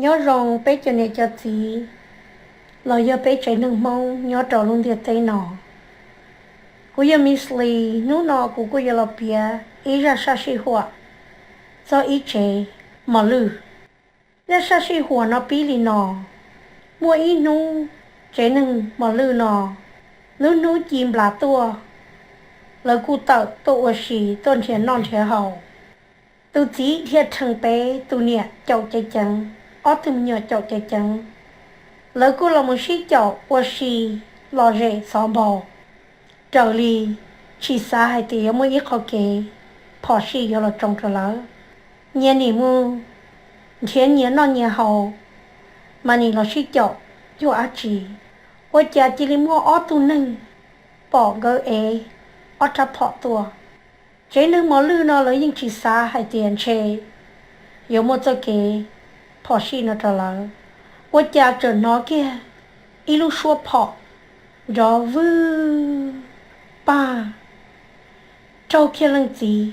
Nyob zoo peb cov niam cov txiv los yog peb tsev neeg Hmoob nyob rau lub ntiaj teb no. Kuv yog Miss Lee, hnub no kuv kuj yuav los piav ib zaj sab sij huam txog ib tsev mos lwj. Zaj sab sij huam no pib li no: muaj ib hnub, tsev neeg mos lwj no lub hnub ci nplas tuaj, lawv kuj tawm tuaj ua si, tuaj nrhiav noj nrhiav haus. Tus txiv dhia rhees pem, tus niam caum ceev ceev, ob tug me nyuam caum ceev ceev. Lawv kuj los mus sib caum ua si lom zem xov npau, raws li tsis xav hais tias yuav muaj ib qho kev phom sij yuav los tsoo rau lawv. Nyias nim mus nrhiav nyias noj nyias haus, mas nim los sib caum cuag dab tsi, ua cas cia li muaj ob tug neeg pom nkawd ev ob rab phom tuaj. Tsev neeg mos lwj no lawv yeej tsis xav hais tias ntshe yuav muaj txoj kev phom sij no rau lawv, ua cas txawm hnov kiag ib lub suab phom nrov vwj pag raug kiag leej txiv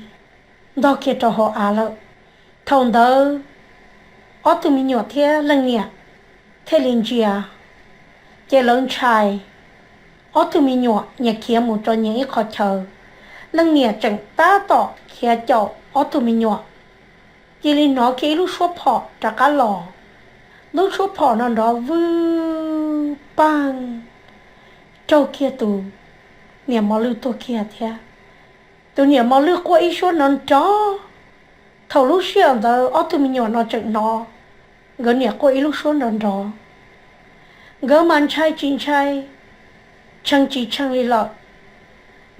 ntog kiag rau hauv av lawm. Thaum ntawd ob tug me nyuam thiab leej niam thiaj li ntsia, ces lawv ntshai. Ob tug me nyuam nyias khiav mus rau nyias ib qho chaw, leej niam tseem tab tom khiav caum ob tug me nyuam, cia li hnov kiag ib lub suab phom rov qab los. Lub suab phom no nrov vwj pag raug kiag tus niam mos lwj tuag kiag thiab. Tus niam mos lwj quaj ib suab nrov nrov. Thaum lub sij hawm ntawd ob tug me nyuam no tseem hnov nkawd niam quaj ib lub suab nrov nrov. Nkawd mas ntshai tsis ntshai, tshee tsis tshee li lawm,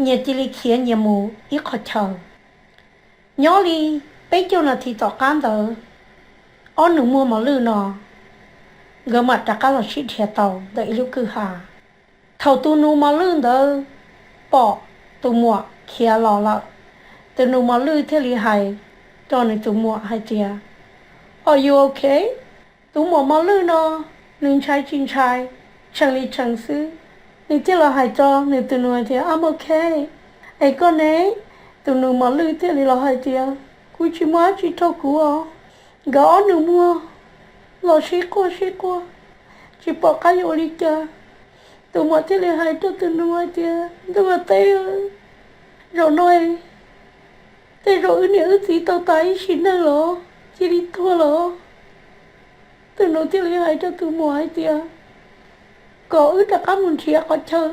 nyias cia li khiav nyias mus ib qho chaw. Nyob li peb caug nas this tom qab ntawd, ob nus muag mos lwj no nkawd mam rov qab los sib nrhiav tau ntawm ib lub kwj ha. Thaum tus nus mos lwj ntawd pom tus muam khiav los lawm, tus nus mos lwj thiaj li hais rau nws tus muam hais tias, Are you okay? Tus muam mos lwj no nws ntshai tsis ntshai, tshee li tshee xwb. Nws thiaj los hais rau nws tus nus hais tias, I'm okay. Es koj ne? Tus nus mos lwj thiaj li los hais tias, Kuv tsis muaj dab tsi raug kuv os. Nkawd ob nus muag los sib quaj sib quaj, tsis pom qab yuav ua li cas. Tus muam thiaj li hais rau tus nus hais tias, Ntuj ua teb, zaum no tej zaum wb niam wb txiv tau tas ib sim neej los cia li tuag los. Tus nus thiaj li hais rau tus muam hais tias, Kom wb rov qab mus nrhiav qhov chaw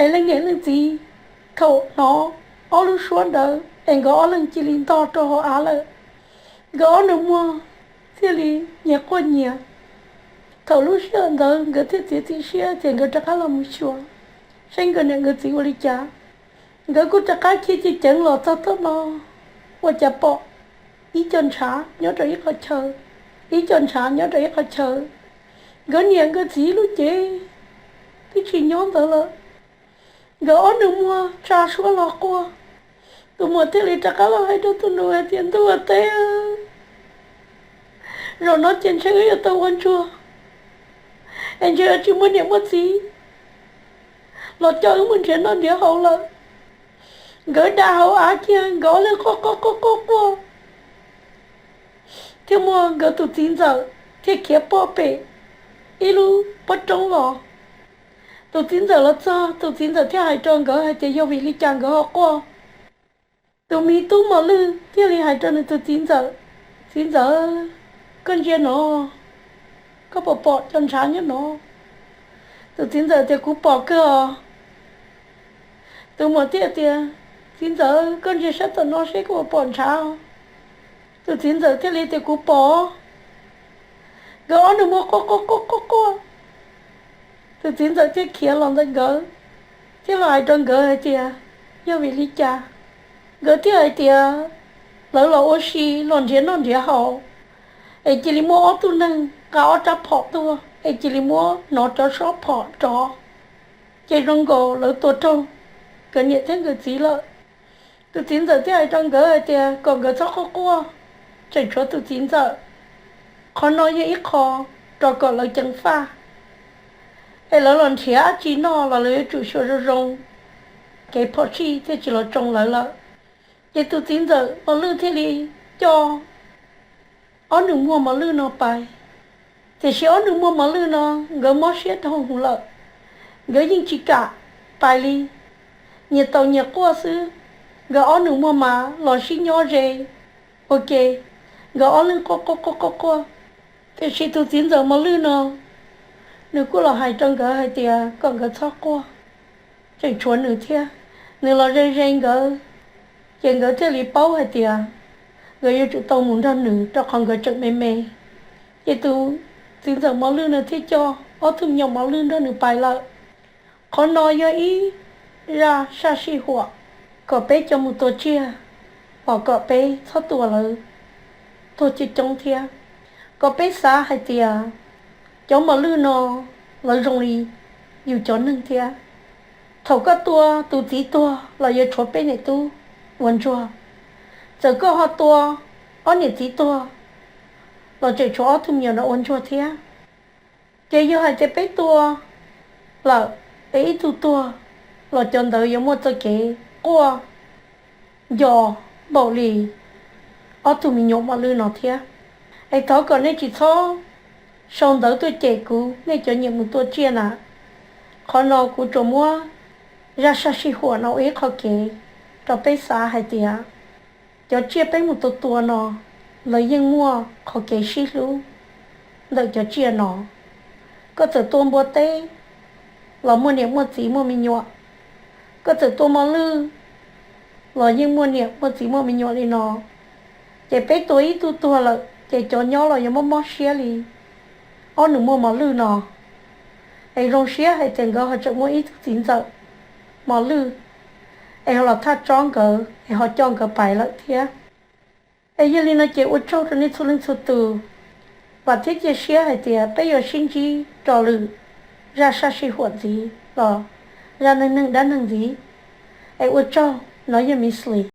es leej niam leej txiv thaum hnov ob lub suab ntawd es nkawd ob leeg cia li ntog rau hauv av lawm. Nkawd ob nus muag thiaj li nyias quaj nyias. Thaum lub sij hawm ntawd nkawd thiaj txiav txim siab tias nkawd rov qab los mus xyuas seb nkawd niam nkawd txiv ua li cas. Nkawd kuj rov qab khiav ceev ceev los txog tom no, ua cas pom ib co ntshav nyob rau ib qho chaw, ib co ntshav nyob rau ib qho chaw. Nkawd niam nkawd txiv lub cev twb tsis nyob ntawd lawm. Nkawd ob nus muag tsa suab los quaj. Tus muam thiaj li rov qab los hais rau tus nus hais tias, Ntuj ua teb, zaum no ces ntshe wb yuav tau ua ntsuag, es ntshe yuav tsis muaj niam muaj txiv los coj wb mus nrhiav noj nrhiav haus lawm. Nkawd da hauv av kiag, nkawd ob leeg quaj quaj quaj quaj quaj, thiaj muaj nkawd tus txiv ntxawm thiaj khiav pom pem ib lub pob roob los. Tus txiv ntxawm los txog, tus txiv ntxawm thiaj hais rau nkawd hais tias yog vim li cas nkawd ho quaj. Tus me tub mos lwj thiaj li hais rau nws tus txiv ntxawm, Txiv ntxawm, koj ntsia no, koj puas pom cov ntshav nyob no? Tus txiv ntxawm tias, Kuv pom kawg os. Tus muam thiaj tias, Txiv ntxawm, koj ntsia sab tom no seb koj puas pom ntshav. Tus txiv ntxawm thiaj li tias, Kuv pom. Nkawd ob nus muag quaj quaj quaj quaj quaj. Tus txiv ntxawm thiaj khiav los ntawm nkawd, thiaj los hais rau nkawd hais tias yog vim li cas. Nkawd thiaj hais tias lawv los ua si los nrhiav noj nrhiav haus, es cia li muaj ob tug neeg nqa ob rab phom tuaj, es cia li muab hnov cov suab phom nrov, ces zoo nkaus lawv tua raug nkawd niam thiab nkawd txiv lawm. Tus txiv ntxawm thiaj hais rau nkawd hais tias kom nkawd txhob quaj quaj, tseem tshuav tus txiv ntxawm. Qhov no yog ib qho rau kom lawv ceev faj, es lawv los nrhiav dab tsi noj los lawv yuav tsum xyuas zoo zoo, kev phom sij thiaj tsis los tsoo lawv lawm. Ces tus txiv ntxawm mos lwj thiaj li coj ob nus muag mos lwj no pais. Tiam sis ob nus muag mos lwj no nkawd mob siab dhau hwv lawm, nkawd yeej tsis kam pais li, nyias taus nyias quaj xwb. Nkawd ob nus muag mas los sib nyob ze ua ke, nkawd ob leeg quaj quaj quaj quaj quaj. Tiam sis tus txiv ntxawm mos lwj no, nws kuj los hais rau nkawd hais tias kom nkawd txhob quaj, tseem tshuav nws thiab. Nws los ze ze nkawd, ces nkawd thiaj li paub hais tias nkawd yuav tsum tau mus nrog nws rau qhov nkawd tseem me me. Ces tus txiv ntxawm mos lwj no thiaj coj ob tug me nyuam mos lwj nrog nws pais lawm. Qhov no yog ib zaj sab sij huam kom peb cov mus tua tsiaj, pom kom peb txhob tua lawv tuag coob coob thiab, kom peb xav hais tias cov mos lwj no lawv zoo li yus cov neeg thiab. Thaum koj tua tus txiv tuag los yuav tshuav peb niam tub ua ntsuag, txawm koj ho tua ob niam txiv tuag los tseem tshuav ob tug me nyuam no ua ntsuag thiab. Ces yog hais tias peb tua lawm es ib tug tuag los cov ntawd yuav muaj txoj kev quaj nco npaum li ob tug me nyuam mos lwj no thiab. Es thov kom nej tsis txhob sau ntawv tuaj cem kuv nej cov nyiam mus tua tsiaj na. Qhov no kuv tsuas muab zaj sab sij huam no ua ib qho kev rau peb xav hais tias cov tsiaj peb mus tua tua no, lawv yeej muaj qhov kev sib hlub ntawm cov tsiaj no. Koj txawm tua npua teb los muaj niam muaj txiv muaj me nyuam, koj txawm tua mos lwj los yeej muaj niam muaj txiv muaj me nyuam li no. Ces peb tua ib tug tuag lawm ces cov nyob los yuav mob mob siab li ob nus muag mos lwj no. Es zoo siab hais tias nkawd ho tseem muaj ib tug txiv ntxawm mos lwj es ho los thaj tsob nkawd es ho coj nkawd pais lawm thiab. Es yog li no ces ua tsaug rau nej txhua leej txhua tus, vam thiab cia siab hais tias peb yuav sib ntsib rau lwm zaj sab sij huam ntxiv los zaj neej neeg dab neeg ntxiv. Es ua tsaug, no yog Miss Lee.